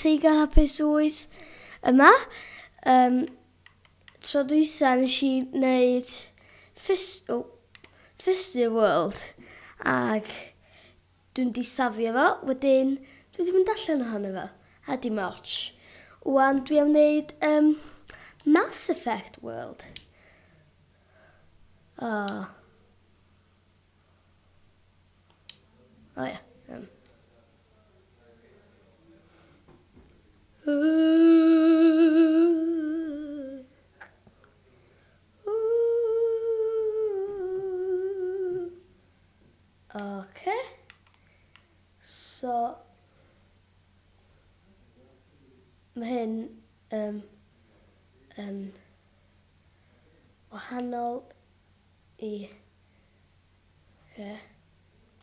Teigar Hapus 8 yma. Tro dwytha nes i wneud Fisty World ac dwi'n di safio fo, wedyn dwi wedi mynd allan ohono fo, a dim ots. Wan dwi am wneud Mass Effect World. Oh. O ia. Okay. So mae hyn yn wahanol i okay,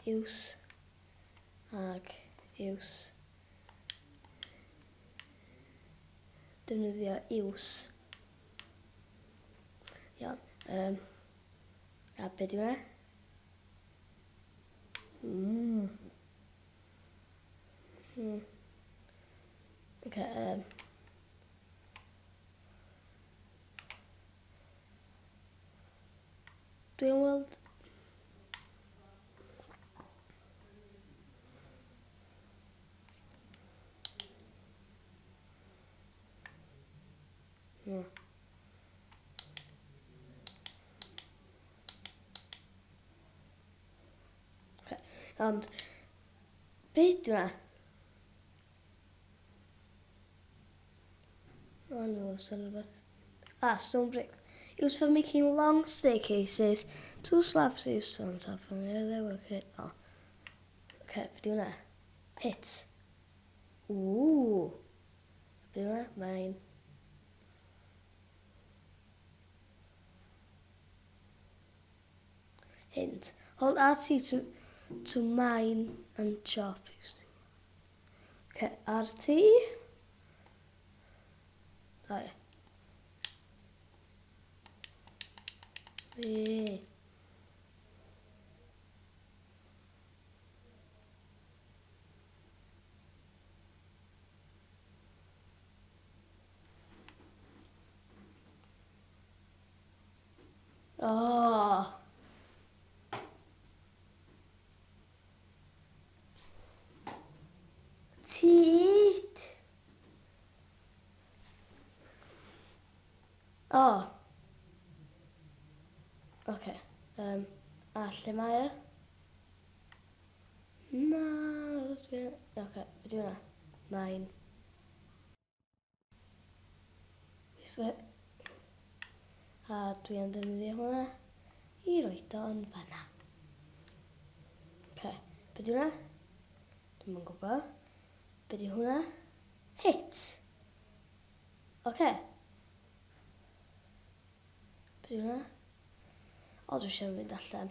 use ag use. Defnyddio use. Iawn. A be di hwnna? Okay, dwi'n weld Okay. Ond, be di hwnna? O, no, sy'n rhywbeth. Ah, stone brick. Used for making long staircases. 2 slabs used on top of the other. Okay. Oh. Okay, be di hwnna? Hit. Ooh. Be di hwnna? Mine. Hint. Hold RT to mine and chop. Okay, RT. Oh, yeah. Oh. Teet. Oh. Okay. A lle mae e? Na, okay, be di hwnna? Mine. A dwi am ddefnyddio hwnna i roid o yn fanna. Okay, be di hwnna? Dwi'm yn gwybod. Be di hwnna? Hit. Okay. Be di hwnna? O, dwi eisiau mynd allan.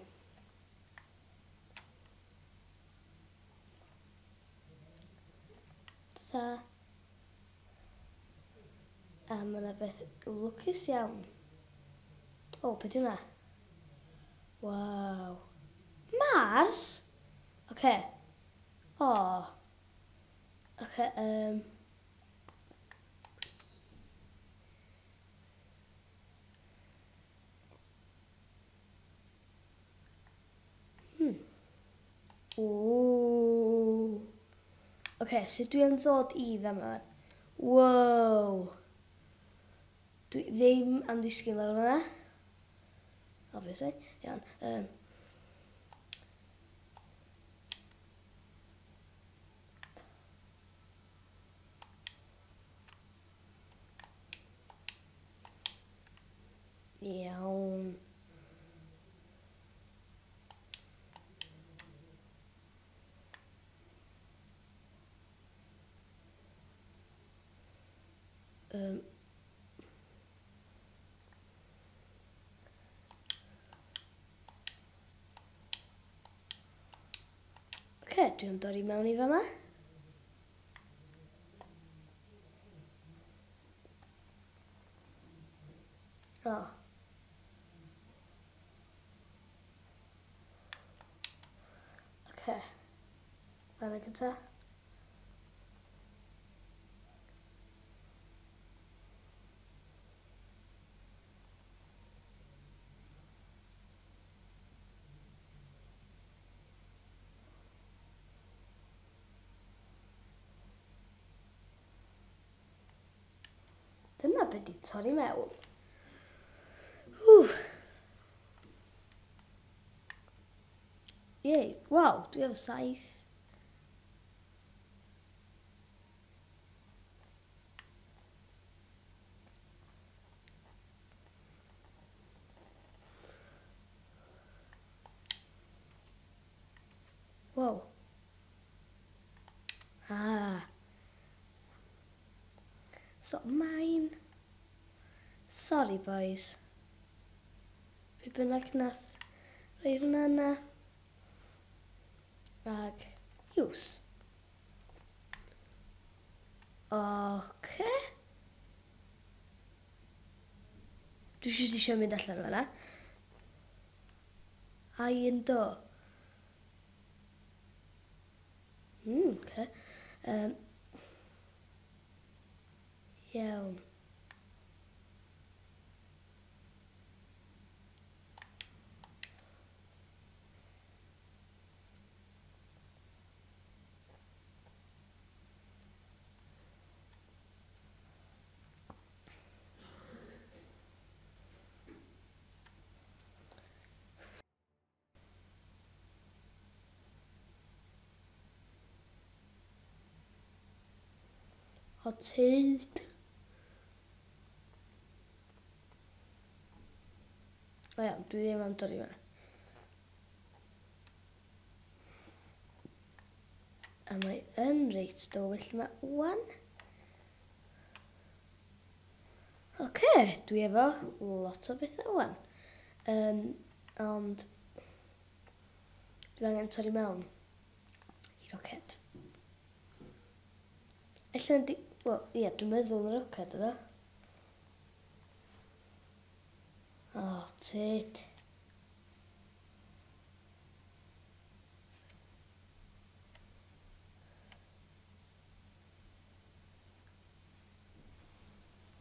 Ta. A mae yna beth lwcus iawn. O, be di hwnna? Waw. Mars? Oce. O. Oce, Ooh. Oce, so dwi am ddod i fama. Wow. Dwi ddim am ddisgyn lawr yna. Obviously. Iawn. Iawn. Oce, dwi'n dod i mewn i fama. O. Oce. Fanna gynta. Dyna be di torri mewn. Ww. Yay, waw, dwi efo 7. Wow. Ah. So, mine. Sorry, boys. Be bynnag nath rhoi hwnna yna. Ag, use. Oce. Dwi jyst eisiau mynd allan fan'na. Iron door. Oce. Iawn. O tyd. O iawn, dwi ddim am dorri fe. A mae yn reit dywyll yma wan. Oce, dwi efo lot o bethau wan. Ond dwi angen torri mewn i roced. Ella di... Wel, ie, dwi'n meddwl yn roced ydo. O, tyd.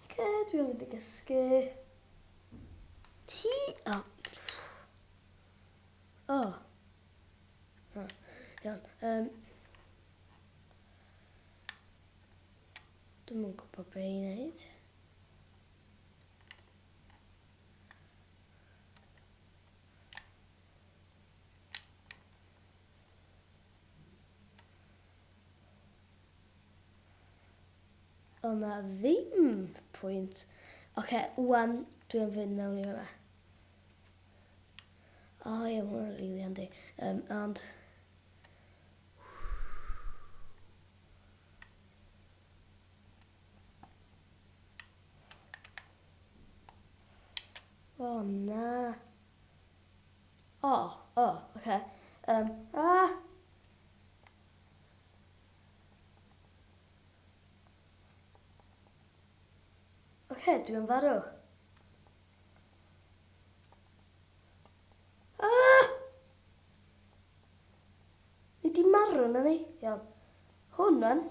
Oce, dwi'n mynd i gysgu. Ti... O. O. O, iawn. Dwi'm yn gwybod be i wneud. O na ddim pwynt. Oce, wan dwi am fynd mewn i fan'na. O ie, ma' hwnna'n rili handi. Ond... O na. O, o, oce. A! Oce, dwi am farw. Ah! Ni di marw na ni. Iawn. Hwn wan.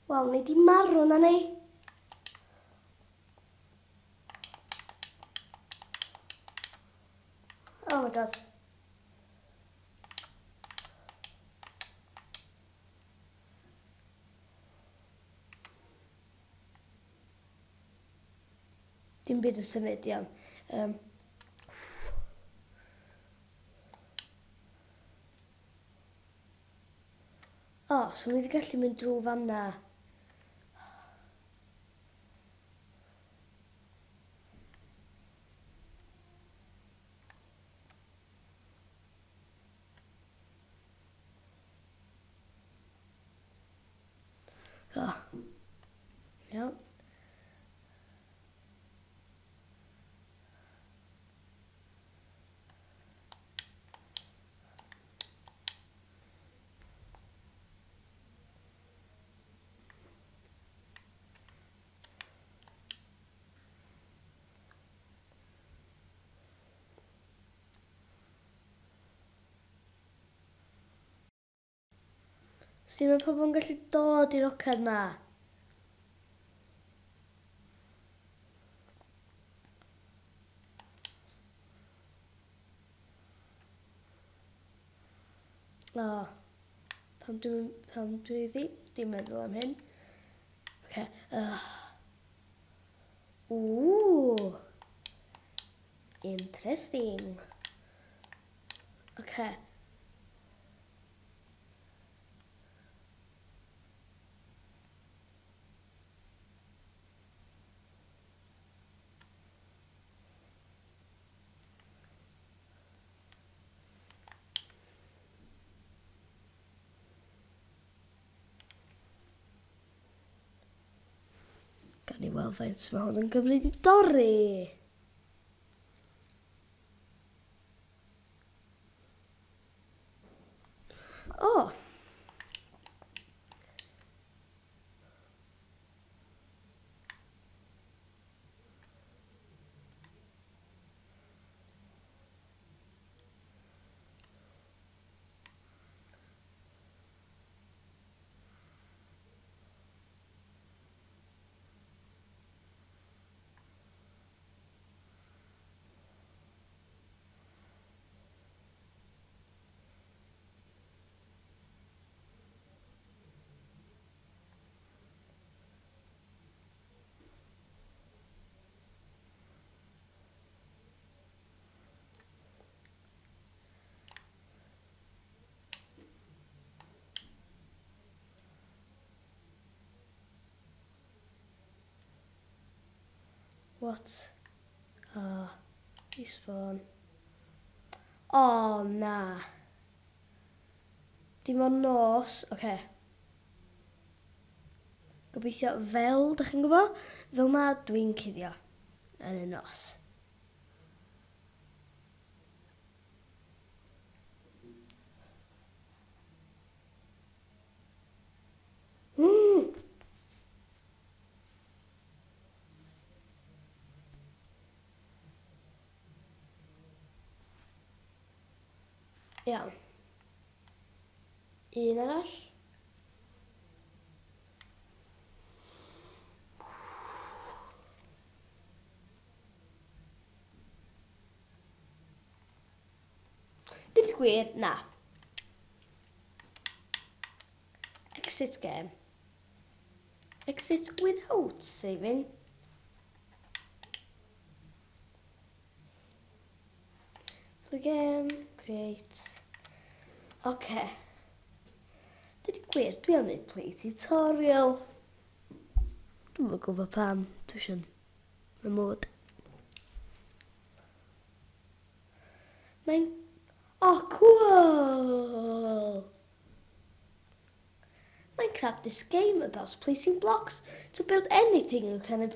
Waw, ni di marw na ni. Oh my god. Dim byd yn symud, iawn. O, so ni wedi gallu mynd drwy fan'na. O. Iawn. Sut mae pobl yn gallu dod i'r roced ma? O, pam dwi ddim di meddwl am hyn. Okay. Ooh. Interesting. Okay. Gawn ni weld faint mae hwn yn gymryd i dorri. O! What? Ah, respawn. O, na. Dim ond nos. Oce. Okay. Gobeithio fel, dych chi'n gwybod, fel ma dwi'n cuddio yn y nos. Iawn. Un arall. Dweud y gwir, na. Exit game. Exit without saving. Play game, create. Oce. Dweud y gwir, dwi am wneud play tutorial. Dwi'm yn gwybod pam, dwi eisiau y mod. Mae'n... Oh, cool! Minecraft is a game about placing blocks to build anything you can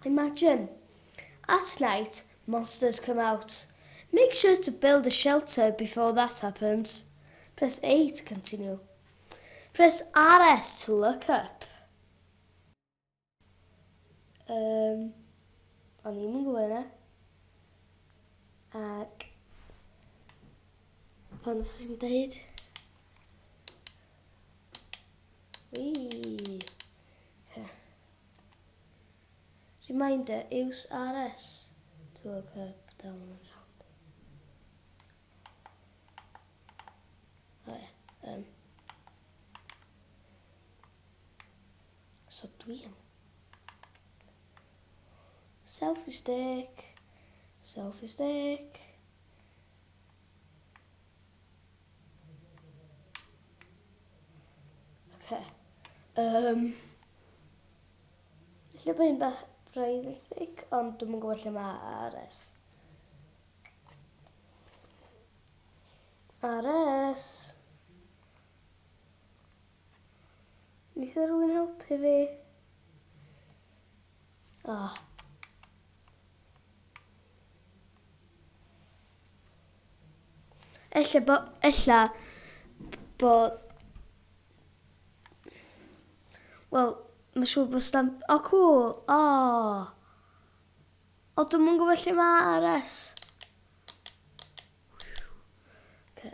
imagine. At night, monsters come out. Make sure to build a shelter before that happens. Press A to continue. Press RS to look up. O'n i'm yn gwybod hynna. Ac pan ydych chi'n dweud? Wee. Okay. Reminder, use RS to look up, down and round. Oh, yeah. So dwi am. Selfie stick. Selfie stick. Okay. Ella bod hi'n bach braidd yn thick, ond dwi'm yn gwybod lle mae RS. RS. Nes i rhywun helpu fi? Oh. Ella bo... Wel, mae'n siŵr bod stamp... O, cool! O! O, dwi'm yn gwybod lle mae RS. Okay.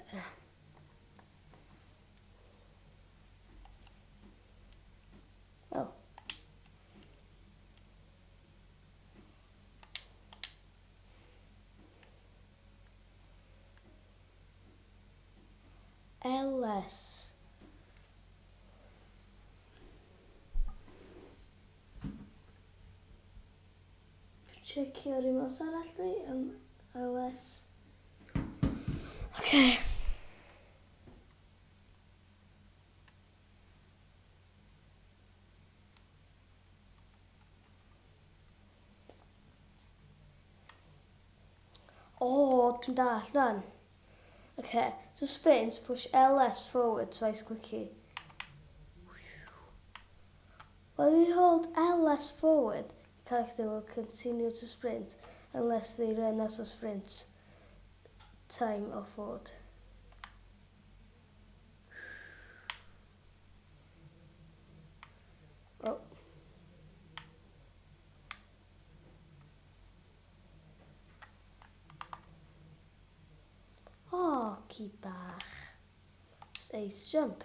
Oh. LS. Checio remote arall fi. LS. Okay. O, dwi'n dallt rwan. Okay, so spins, push LS forward twice quickly. While you hold LS forward, the character will continue to sprint unless they run out of sprint time or forward. Oh. Oh, ci bach. It's ace jump.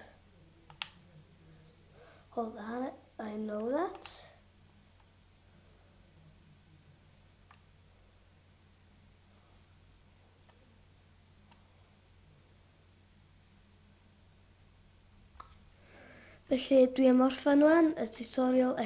Hold on, I know that. Felly dwi am orffen wan y tutorial.